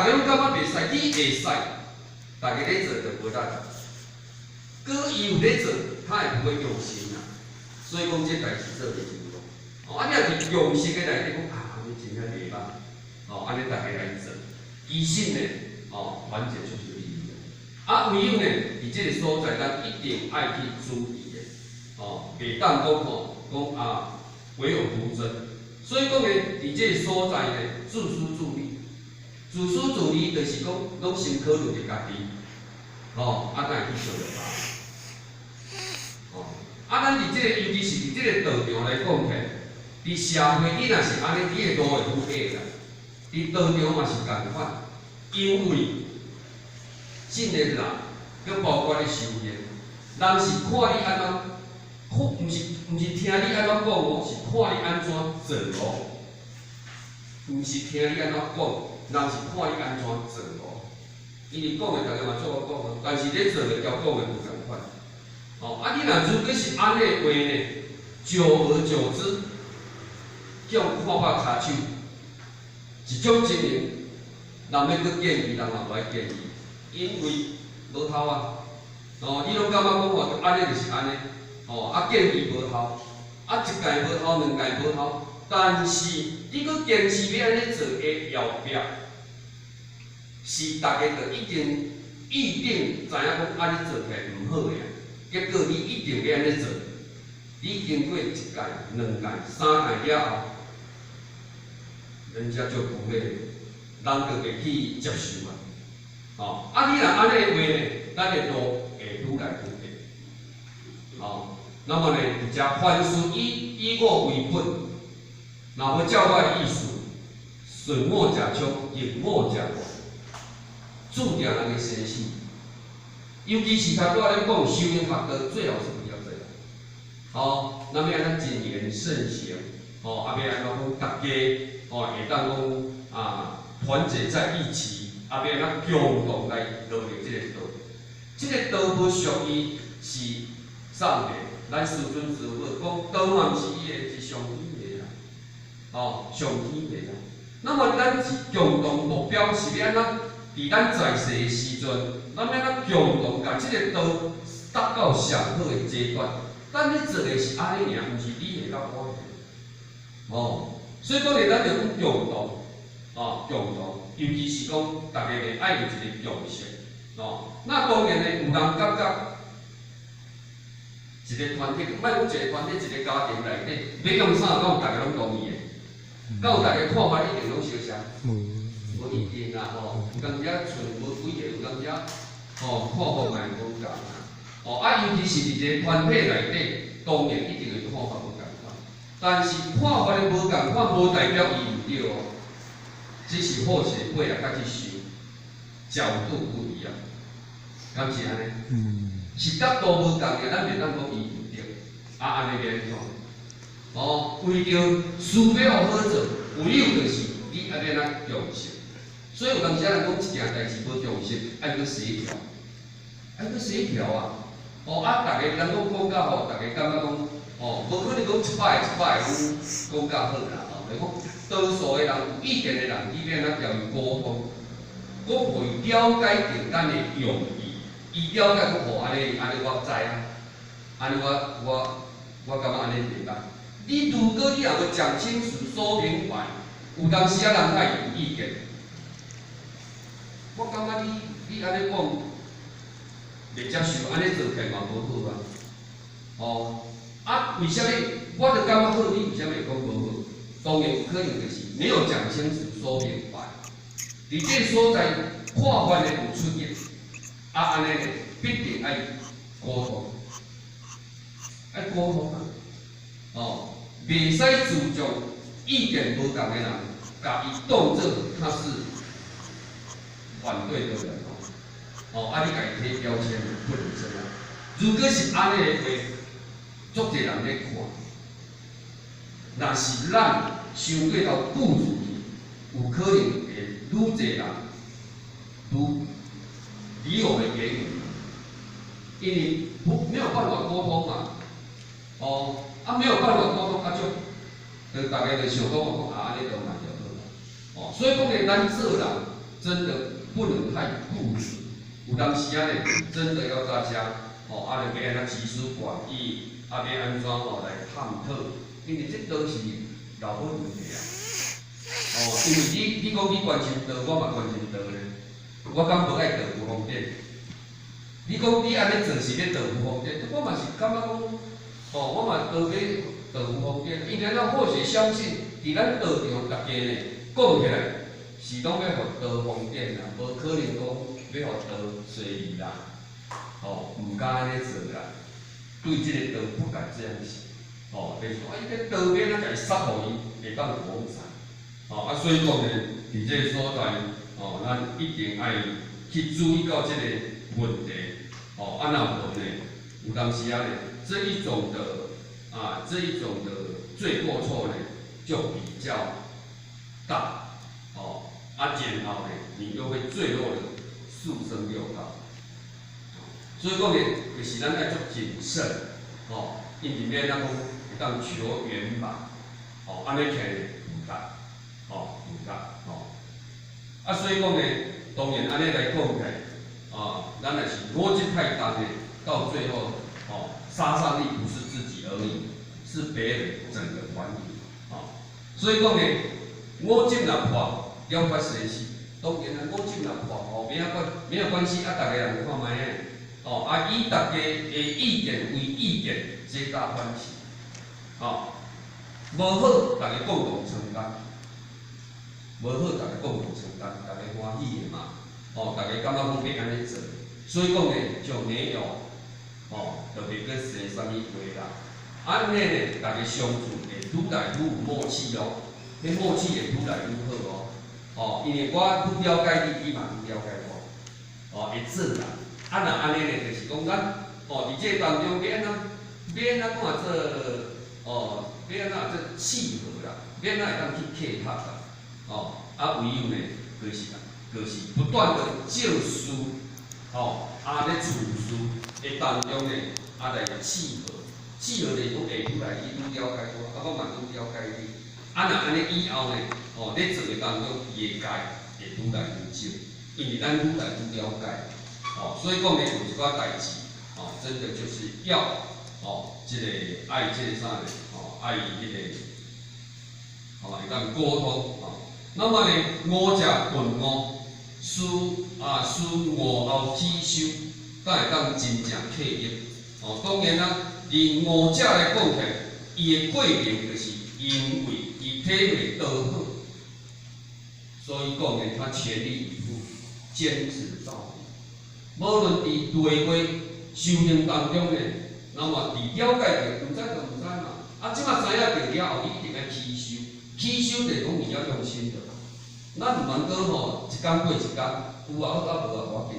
逐家攏感覺袂使，你會使，逐家咧做就無力。閣伊有咧做，他也不會用心啦。所以講這代誌做袂成功。哦，啊，你若佇共識的內底講啊，按呢真正袂歹，哦，按呢逐家來做，其實呢，哦，團結就是力量。啊，唯有呢，佇這個所在，咱一定愛去注意的，哦，袂當講吼，講啊，唯我獨尊。所以講呢，佇這個所在呢，自私自利，自私自利就是講，攏先考慮著家己，哦，啊，哪會去傷著別人？哦，啊，咱佇這個，尤其是佇這個道場來講起來，佇社會你若是按呢，你的路會愈狹啦。佇道場嘛是仝款，因為這個人，閣包括咧修行，人是看你按怎，看毋是聽你按怎講哦，是看你按怎做哦。毋是聽你按怎講，人是看你按怎做哦。因為講的逐家嘛做我講啊，但是咧做的佮講的無仝款。哦，啊，你若如果是按呢的話呢，久而久之，叫看拍跤手，一種情形，人欲閣建議，人嘛無愛建議，因為無效啊。哦，你攏感覺講吼，按呢就是按呢，哦，啊建議無效，啊一屆無效，兩屆無效，但是你閣堅持欲按呢做的後壁，是逐家就已經預定知影講按呢做起來毋好的，結果你一定欲按呢做，你經過一屆、兩屆、三屆了後，人家就不會，人就會去接受啊。哦，啊你若按呢的話呢，咱的路會愈來愈狹。哦，那麼呢，佇遮凡事以我為本，若無照我的意思，順我者昌，逆我者亡，注定人的生死。尤其是頭拄仔咧講修行學道，最好是不要這樣。哦，那麼按怎謹言慎行，哦，啊欲按怎講，逐家哦會當講啊團結在一起，啊欲按怎共同來努力這個道。這個道無屬於是上帝，咱師尊師母講道嘛毋是伊的，是上天的啦，哦，上天的啦。那麼咱是共同目標是欲按怎？佇咱在世的時陣，咱欲按怎共同共這個道達到上好的階段？咱咧做的是按呢爾，毋是你的佮我的。哦，所以講咧，咱著講共同，哦，共同，尤其是講逐家咧愛有一個共識，哦。那當然咧，有人感覺一個團體，莫講一個團體，一個家庭內底，欲用啥，敢有逐家攏同意的？敢有逐家看法一定攏相像？無一定啦，吼，有當時仔賰無幾個，有當時仔吼看法嘛會無仝啦。哦，啊，尤其是佇一個團體內底，當然一定會看法無仝款。但是看法的無仝款，無代表伊毋對哦，只是好勢背後較去想，角度不一樣，敢是按呢？嗯。是角度無仝爾，咱袂當講伊毋對。啊，按呢欲按怎？哦，為著事欲好做，唯有就是你愛欲按怎共識。所以有當時仔人講一件代誌無共識，愛閣協調，愛閣協調啊！哦啊，逐家人講講甲吼，逐家感覺講，哦，無可能講一百個一百個攏講甲好啦，吼，就是講多數的人有意見的人，你欲按怎共伊溝通，講予伊了解著咱的用意，伊了解講吼，按呢按呢我知啊，按呢我感覺按呢袂䆀。你如果你若無講清楚、說明白，有當時仔人較會有意見。我感覺你按呢講，袂接受，按呢做起來嘛無好啊。哦，啊，為啥物？我著感覺好，你為啥物會講無好？當然有可能就是沒有講清楚、說明白。佇這個所在，看法的有出入，啊，按呢必定愛溝通，愛溝通啊。哦，袂使注重意見無仝的人，共伊當做他是反對的人哦。哦，啊，你共伊貼標籤，不能這樣。如果是按呢的話，足濟人咧看。若是咱傷過頭固執去，有可能會愈濟人愈離我們遠遠，因為不沒有辦法溝通嘛。哦，啊沒有辦法溝通，啊就，就逐家就想講講啊，按呢就嘛就好啦。哦，所以講咧，咱做人真的不能太固執。有當時啊呢，真的要大家吼，啊，欲按怎集思廣益，啊，欲按怎吼來探討，因為這都是老本問題啊。哦，因為你講你關心道，我嘛關心道咧，我敢無愛道有方便？你講你按呢做是咧道有方便，我嘛是感覺講，哦，我嘛道欲道有方便，因為咱或許相信，佇咱道場逐家呢，講起來是攏欲予道方便啦，無可能講欲予道衰去啦，哦，毋敢按呢做啦，對這个道不敢這樣想，哦，就是說，啊，伊這道欲按怎共伊殺予伊會當往生，哦，啊，所以講呢，佇這个所在，哦，咱一定愛去注意到這个問題，哦，啊，若無呢，有當時啊呢，這一種的罪過錯呢，就比較大，哦，啊，然後呢，你又會墜落了畜生六道，所以講呢，就是咱愛足謹慎，哦，因為欲按怎講會當求圓滿，哦，按呢起來毋得，哦，毋得，哦，啊，所以講呢，當然按呢來講起來，啊，咱若是邏輯太重呢，到最後，哦，殺傷力不是自己而已，是別人整個團體，哦，所以講呢，五執若破，了卻生死，當然啦，五執若破吼，沒有關係，啊，逐家人看覓仔，哦，啊，以逐家的意見為意見，皆大歡喜，哦，無好，逐家共同承擔，無好，逐家共同承擔，逐家歡喜的嘛，哦，逐家感覺講欲按呢做，所以講呢，就沒有，哦，就袂閣生啥物話啦。按呢呢，逐家相處會愈來愈有默契哦，彼默契會愈來愈好哦。哦，因為我愈了解你，你嘛愈了解我，哦，會做啦。啊，若按呢呢，就是講咱，哦，佇這當中欲按怎，欲按怎看做，哦，欲按怎做契合啦，欲按怎會當去契合啦，哦，啊，唯有呢，就是不斷的照事，哦，啊咧處事的當中呢，啊來契合，契合就是講會愈來愈了解我，啊，我嘛愈了解你。啊，若按呢以後呢，哦，咧做的當中，伊的界會愈來愈少，因為咱愈來愈了解，哦，所以講呢，有一寡代誌，哦，真的就是要，哦，這个愛這个啥呢？哦，愛彼个，哦，會當溝通，哦。那麼呢，悟者頓悟，思悟後起修，才會當真正契入。哦，當然啦，佇悟者來講起來，伊的過程就是因為伊體會道好，所以講呢，他全力以赴，堅持到底。無論佇對話修行當中呢，那麼佇了解著，毋知就毋知嘛。啊，這馬知影著了後，你一定愛起修，起修就是講你要用心的。咱毋通閣吼一工過一工，有也好，啊無也無要緊。